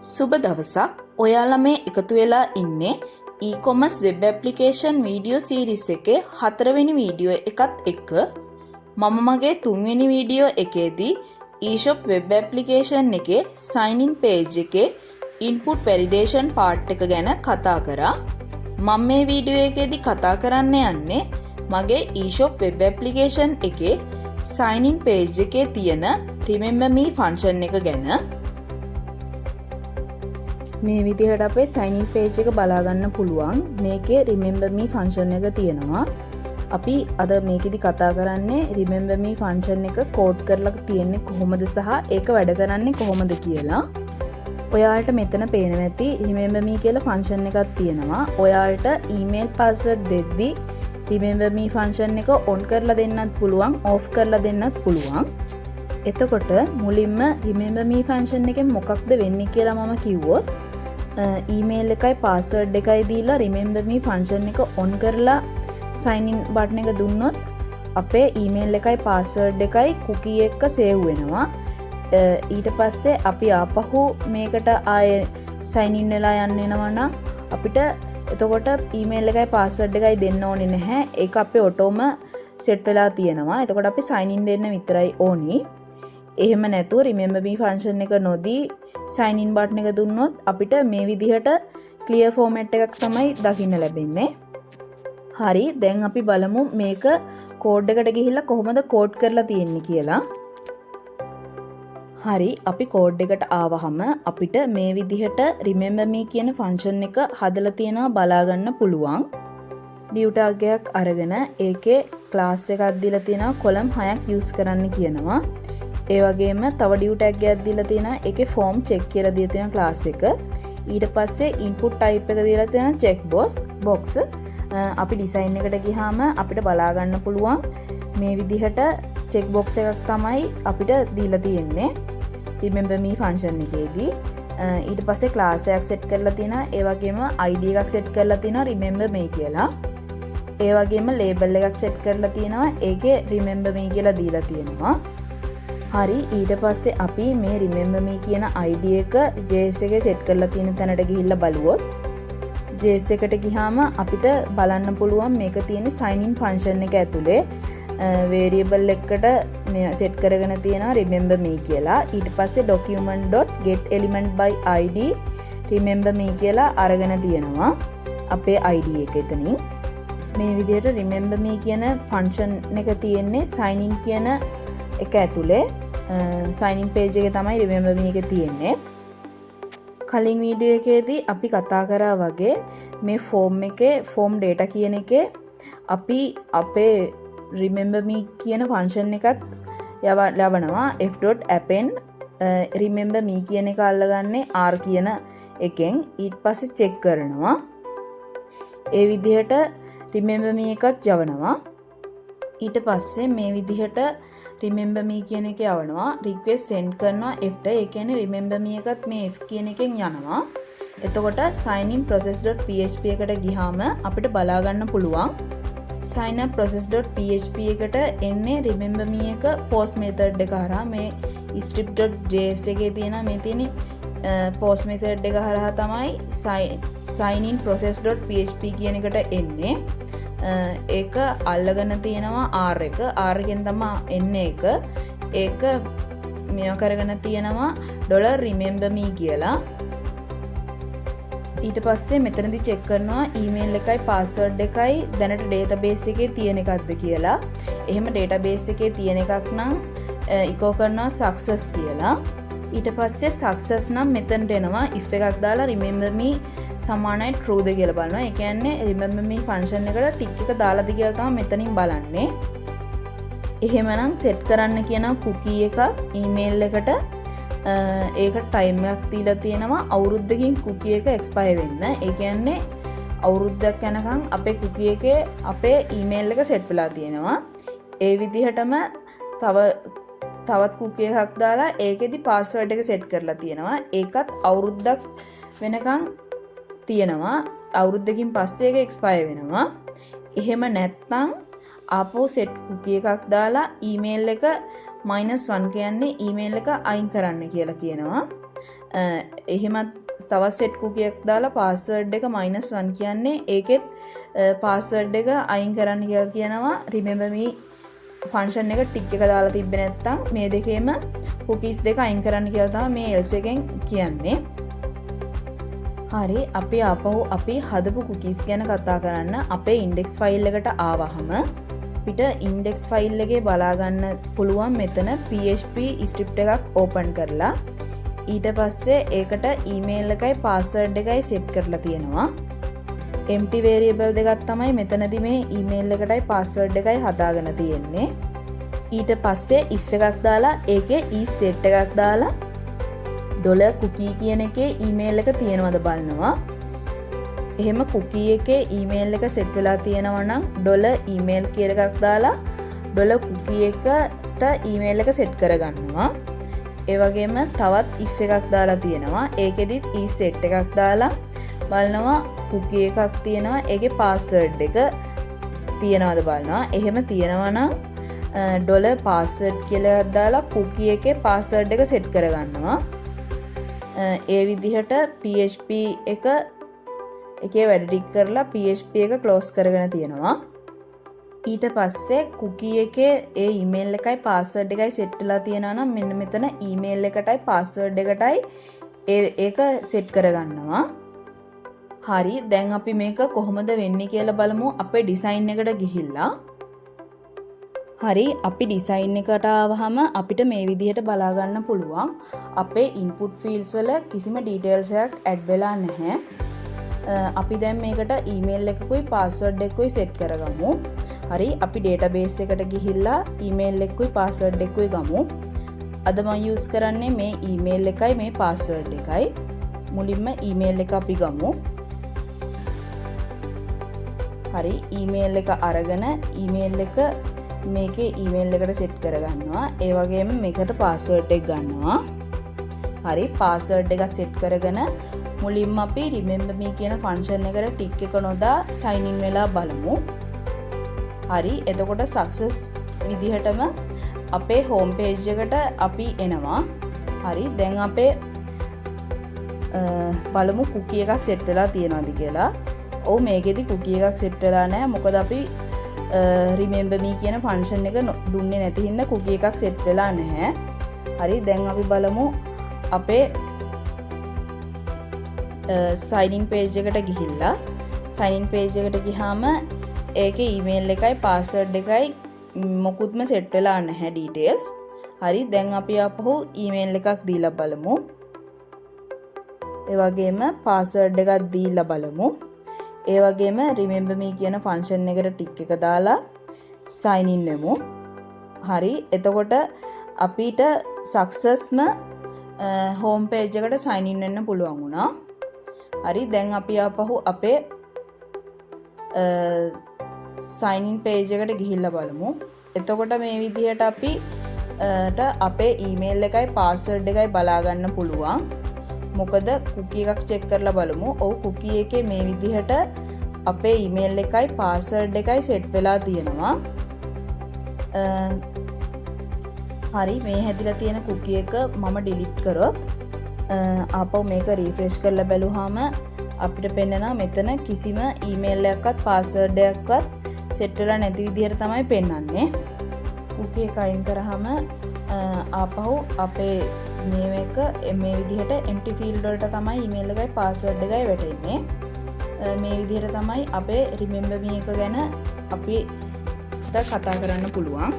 සුබ දවසක්. ඔයාලා මේ එකතු වෙලා ඉන්නේ e-commerce web application video series එකේ හතරවෙනි වීඩියෝ එකත් එක්ක. මම මගේ තුන්වෙනි වීඩියෝ එකේදී e-shop web application එකේ sign in page එකේ input validation part එක ගැන කතා කරා. මම මේ වීඩියෝ එකේදී කතා කරන්න යන්නේ මගේ e-shop web application එකේ sign in page එකේ තියෙන remember me function එක ගැන. මේ විදිහට අපේ sign in page එක බලා ගන්න පුළුවන්. මේකේ remember me function එක තියෙනවා. අපි අද මේකෙදි කතා කරන්නේ remember me function එක කෝඩ් කරලා තියෙන්නේ කොහොමද සහ ඒක වැඩ කරන්නේ කොහොමද කියලා. ඔයාලට මෙතන පේනවා ඇති remember me කියලා ෆන්ක්ෂන් එකක් තියෙනවා. ඔයාලට email password දෙද්දි remember me function එක ඔන් කරලා දෙන්නත් පුළුවන්, ඕෆ් කරලා දෙන්නත් පුළුවන්. එතකොට මුලින්ම remember me function එකෙන් මොකක්ද වෙන්නේ කියලා මම කිව්වොත්, ඊමේල් එකයි පාස්වර්ඩ් එකයි දීලා remember me function එක ඔන් කරලා sign in button එක දුන්නොත් අපේ ඊමේල් එකයි පාස්වර්ඩ් එකයි කුකී එක්ක සේව් වෙනවා. ඊට පස්සේ අපි ආපහු මේකට ආයේ sign in වෙලා යන්න එනවා නම් අපිට එතකොට ඊමේල් එකයි පාස්වර්ඩ් එකයි දෙන්න ඕනේ නැහැ. ඒක අපේ ඔටෝම සෙට් වෙලා තියෙනවා. එතකොට අපි sign in දෙන්න විතරයි ඕනි. එහෙම නැතුව remember me function එක නොදී sign in button එක දුන්නොත් අපිට මේ විදිහට clear format එකක් තමයි දකින්න ලැබෙන්නේ. හරි, දැන් අපි බලමු මේක කෝඩ් එකට ගිහිල්ලා කොහොමද කෝඩ් කරලා තියෙන්නේ කියලා. හරි, අපි කෝඩ් එකට ආවහම අපිට මේ විදිහට remember me කියන ෆන්ක්ෂන් එක හදලා තියෙනවා බලා ගන්න පුළුවන්. Div tag එකක් අරගෙන ඒකේ ක්ලාස් එකක් දීලා තියෙනවා, කොලම් 6ක් යූස් කරන්න කියනවා. ඒ වගේම තව ඩිව් ටැග් එකක් දීලා තියෙනවා. ඒකේ ෆෝම් චෙක් කියලා දීලා තියෙනවා ක්ලාස් එක. ඊට පස්සේ ඉන්පුට් ටයිප් එක දීලා තියෙනවා චෙක් බොක්ස්. අපි ඩිසයින් එකට ගියාම අපිට බලා ගන්න පුළුවන් මේ විදිහට චෙක් බොක්ස් එකක් තමයි අපිට දීලා තියෙන්නේ remember me function එකේදී. ඊට පස්සේ ක්ලාස් එකක් සෙට් කරලා තියෙනවා. ඒ වගේම ID එකක් සෙට් කරලා තියෙනවා remember me කියලා. ඒ වගේම ලේබල් එකක් සෙට් කරලා තියෙනවා. ඒකේ remember me කියලා දීලා තියෙනවා. හරි, ඊට පස්සේ අපි මේ remember me කියන ID එක JS එකේ සෙට් කරලා තියෙන තැනට ගිහිල්ලා බලුවොත්, JS එකට ගිහාම අපිට බලන්න පුළුවන් මේක තියෙන sign in function එක ඇතුලේ වේරියබල් එකකට මේ සෙට් කරගෙන තියෙනවා remember me කියලා. ඊට පස්සේ document.getElement by id remember me කියලා අරගෙන තියෙනවා අපේ ID එක එතනින්. මේ විදිහට remember me කියන ෆන්ක්ෂන් එක තියෙන්නේ sign in කියන එක ඇතුලේ. Sign in page එකේ තමයි remember me එක තියෙන්නේ. කලින් වීඩියෝ එකේදී අපි කතා කරා වගේ මේ ෆෝම් එකේ ෆෝම් ඩේටා කියන එකේ අපි අපේ remember me කියන ෆන්ක්ෂන් එකත් යවනවා. f.append remember me කියන එක අල්ලගන්නේ r කියන එකෙන්. ඊට පස්සේ චෙක් කරනවා. ඒ විදිහට remember me එකත් යවනවා. ඊට පස්සේ මේ විදිහට remember me කියන එක යවනවා. Request send කරනවා f ට. ඒ කියන්නේ remember me එකත් මේ f කියන එකෙන් යනවා. එතකොට sign in process.php එකට ගියාම අපිට බලා ගන්න පුළුවන් sign up process.php එකට එන්නේ remember me එක post method එක හරහා. මේ script.js එකේ තියෙන මේ තියෙන post method එක හරහා තමයි sign in process.php කියන එකට එන්නේ. ඒක අල්ලගෙන තියෙනවා R එක. R එකෙන් තමයි එන්නේ ඒක. ඒක මේවා කරගෙන තියෙනවා ඩොලර් රිමෙම්බර් මී කියලා. ඊට පස්සේ මෙතනදි චෙක් කරනවා ඊමේල් එකයි පාස්වර්ඩ් එකයි දැනට ඩේටාබේස් එකේ තියෙන එකක්ද කියලා. එහෙම ඩේටාබේස් එකේ තියෙන එකක් නම් ඉකෝ කරනවා සක්සස් කියලා. ඊට පස්සේ සක්සස් නම් මෙතනට එනවා. If එකක් දාලා remember me සමානයි true ද කියලා බලනවා. ඒ කියන්නේ remember me function එකට ටික් එක දාලාද කියලා තමයි මෙතනින් බලන්නේ. එහෙමනම් සෙට් කරන්න කියනවා කුකී එකක් ඊමේල් එකට. ඒකට ටයිම් එකක් දීලා තියෙනවා අවුරුද්දකින් කුකී එක එක්ස්පයර් වෙන්න. ඒ කියන්නේ අවුරුද්දක් යනකම් අපේ කුකී එකේ අපේ ඊමේල් එක සෙට් වෙලා තියෙනවා. ඒ විදිහටම තවත් කුකී එකක් දාලා ඒකෙදි පාස්වර්ඩ් එක සෙට් කරලා තියෙනවා. ඒකත් අවුරුද්දක් වෙනකන් තියෙනවා. අවුරුද්දකින් පස්සේ ඒක එක්ස්පයර් වෙනවා. එහෙම නැත්නම් ආපහු සෙට් කුකී එකක් දාලා ඊමේල් එක -1 කියන්නේ ඊමේල් එක අයින් කරන්න කියලා කියනවා. එහෙමත් තවත් සෙට් කුකී එකක් දාලා පාස්වර්ඩ් එක -1 කියන්නේ ඒකෙත් පාස්වර්ඩ් එක අයින් කරන්න කියලා කියනවා. රිමෙම්බර් මී ෆන්ක්ෂන් එක ටික් එක දාලා තිබ්බේ නැත්තම් මේ දෙකේම කුකීස් දෙක අයින් කරන්න කියලා තමයි මේ එල්ස් එකෙන් කියන්නේ. හරි, අපි ආපහු අපි හදපු කුකීස් ගැන කතා කරන්න අපේ ඉන්ඩෙක්ස් ෆයිල් එකට ආවහම අපිට ඉන්ඩෙක්ස් ෆයිල් එකේ බලා ගන්න පුළුවන් මෙතන PHP script එකක් ඕපන් කරලා ඊට පස්සේ ඒකට ඊමේල් එකයි පාස්වර්ඩ් එකයි සෙට් කරලා තියෙනවා. Empty variable දෙකක් තමයි මෙතනදි මේ ඊමේල් එකටයි පාස්වර්ඩ් එකයි හදාගෙන තියෙන්නේ. ඊට පස්සේ if එකක් දාලා ඒකේ is set එකක් දාලා ඩොලර් කුකී කියන එකේ ඊමේල් එක තියෙනවද බලනවා. එහෙම කුකී එකේ ඊමේල් එක සෙට් වෙලා තියෙනවා නම් ඩොලර් ඊමේල් කියලා එකක් දාලා ඩොලර් කුකී එකට ඊමේල් එක සෙට් කරගන්නවා. ඒ වගේම තවත් if එකක් දාලා තියෙනවා. ඒකෙදිත් is set එකක් දාලා බලනවා කුකී එකක් තියෙනවා, ඒකේ පාස්වර්ඩ් එක තියෙනවද බලනවා. එහෙම තියෙනවා නම් ඩොලර් පාස්වර්ඩ් කියලා එකක් දාලා කුකී එකේ පාස්වර්ඩ් එක සෙට් කරගන්නවා. ඒ විදිහට PHP එක එකේ වැඩ ටික කරලා PHP එක ක්ලෝස් කරගෙන තියෙනවා. ඊට පස්සේ කුකී එකේ ඒ ඊමේල් එකයි පාස්වර්ඩ් එකයි සෙට් වෙලා තියෙනවා නම් මෙන්න මෙතන ඊමේල් එකටයි පාස්වර්ඩ් එකටයි ඒක සෙට් කරගන්නවා. හරි, දැන් අපි මේක කොහොමද වෙන්නේ කියලා බලමු අපේ ඩිසයින් එකට ගිහිල්ලා. හරි, අපි ඩිසයින් එකට ආවහම අපිට මේ විදිහට බලා ගන්න පුළුවන් අපේ ඉන්පුට් ෆීල්ඩ්ස් වල කිසිම ඩීටේල්ස් එකක් ඇඩ් වෙලා නැහැ. අපි දැන් මේකට ඊමේල් එකකුයි පාස්වර්ඩ් එකකුයි සෙට් කරගමු. හරි, අපි ඩේටාබේස් එකට ගිහිල්ලා ඊමේල් එකකුයි පාස්වර්ඩ් එකකුයි ගමු. අද මම යූස් කරන්නේ මේ ඊමේල් එකයි මේ පාස්වර්ඩ් එකයි. මුලින්ම ඊමේල් එක අපි ගමු. හරි, ඊමේල් එක අරගෙන ඊමේල් එක මේකේ ඊමේල් එකට සෙට් කරගන්නවා. ඒ වගේම මේකට පාස්වර්ඩ් එක ගන්නවා. හරි, පාස්වර්ඩ් එකත් සෙට් කරගෙන මුලින්ම අපි remember me කියන ෆන්ක්ෂන් එකට ටික් එක නොදා සයින් ඉන් වෙලා බලමු. හරි, එතකොට සක්සස් විදිහටම අපේ හෝම් පේජ් එකට අපි එනවා. හරි, දැන් අපේ බලමු කුකී එකක් සෙට් වෙලා තියෙනවද කියලා. ඔව්, මේකෙදි කුකී එකක් සෙට් වෙලා නැහැ. මොකද අපි remember me කියන ෆන්ක්ෂන් එක දුන්නේ නැති හින්දා කුකී එකක් සෙට් වෙලා නැහැ. හරි, දැන් අපි බලමු අපේ සයින් ඉන් පේජ් එකට ගිහිල්ලා. සයින් ඉන් පේජ් එකට ගියාම ඒකේ ඊමේල් එකයි පාස්වර්ඩ් එකයි මොකුත්ම සෙට් වෙලා නැහැ ඩීටේල්ස්. හරි, දැන් අපි ආපහු ඊමේල් එකක් දීලා බලමු. ඒ වගේම පාස්වර්ඩ් එකක් දීලා බලමු. ඒ වගේම remember me කියන ෆන්ක්ෂන් එකට ටික් එක දාලා සයින් ඉන් වෙමු. හරි, එතකොට අපිට සක්සස්ම හෝම් පේජ් එකට සයින් ඉන් වෙන්න පුළුවන් වුණා. හරි, දැන් අපි ආපහු අපේ සයින් ඉන් පේජ් එකට ගිහිල්ලා බලමු. එතකොට මේ විදිහට අපිට අපේ ඊමේල් එකයි පාස්වර්ඩ් එකයි බලා ගන්න පුළුවන්. මොකද කුකී එකක් චෙක් කරලා බලමු. ඔව්, කුකී එකේ මේ විදිහට අපේ ඊමේල් එකයි පාස්වර්ඩ් එකයි සෙට් වෙලා තියෙනවා. හරි, මේ හැදිලා තියෙන කුකී එක මම ඩිලීට් කරොත් ආපහු මේක රීෆ්‍රෙෂ් කරලා බැලුවාම අපිට පෙන්නනවා මෙතන කිසිම ඊමේල් එකක්වත් පාස්වර්ඩ් එකක්වත් සෙට් වෙලා නැති විදිහට තමයි පෙන්වන්නේ. කුකී එක අයින් කරාම ආපහු අපේ මේ එක මේ විදිහට empty field වලට තමයි ඊමේල් එකයි පාස්වර්ඩ් එකයි වැටෙන්නේ. මේ විදිහට තමයි අපේ remember me එක ගැන අපිට කතා කරන්න පුළුවන්.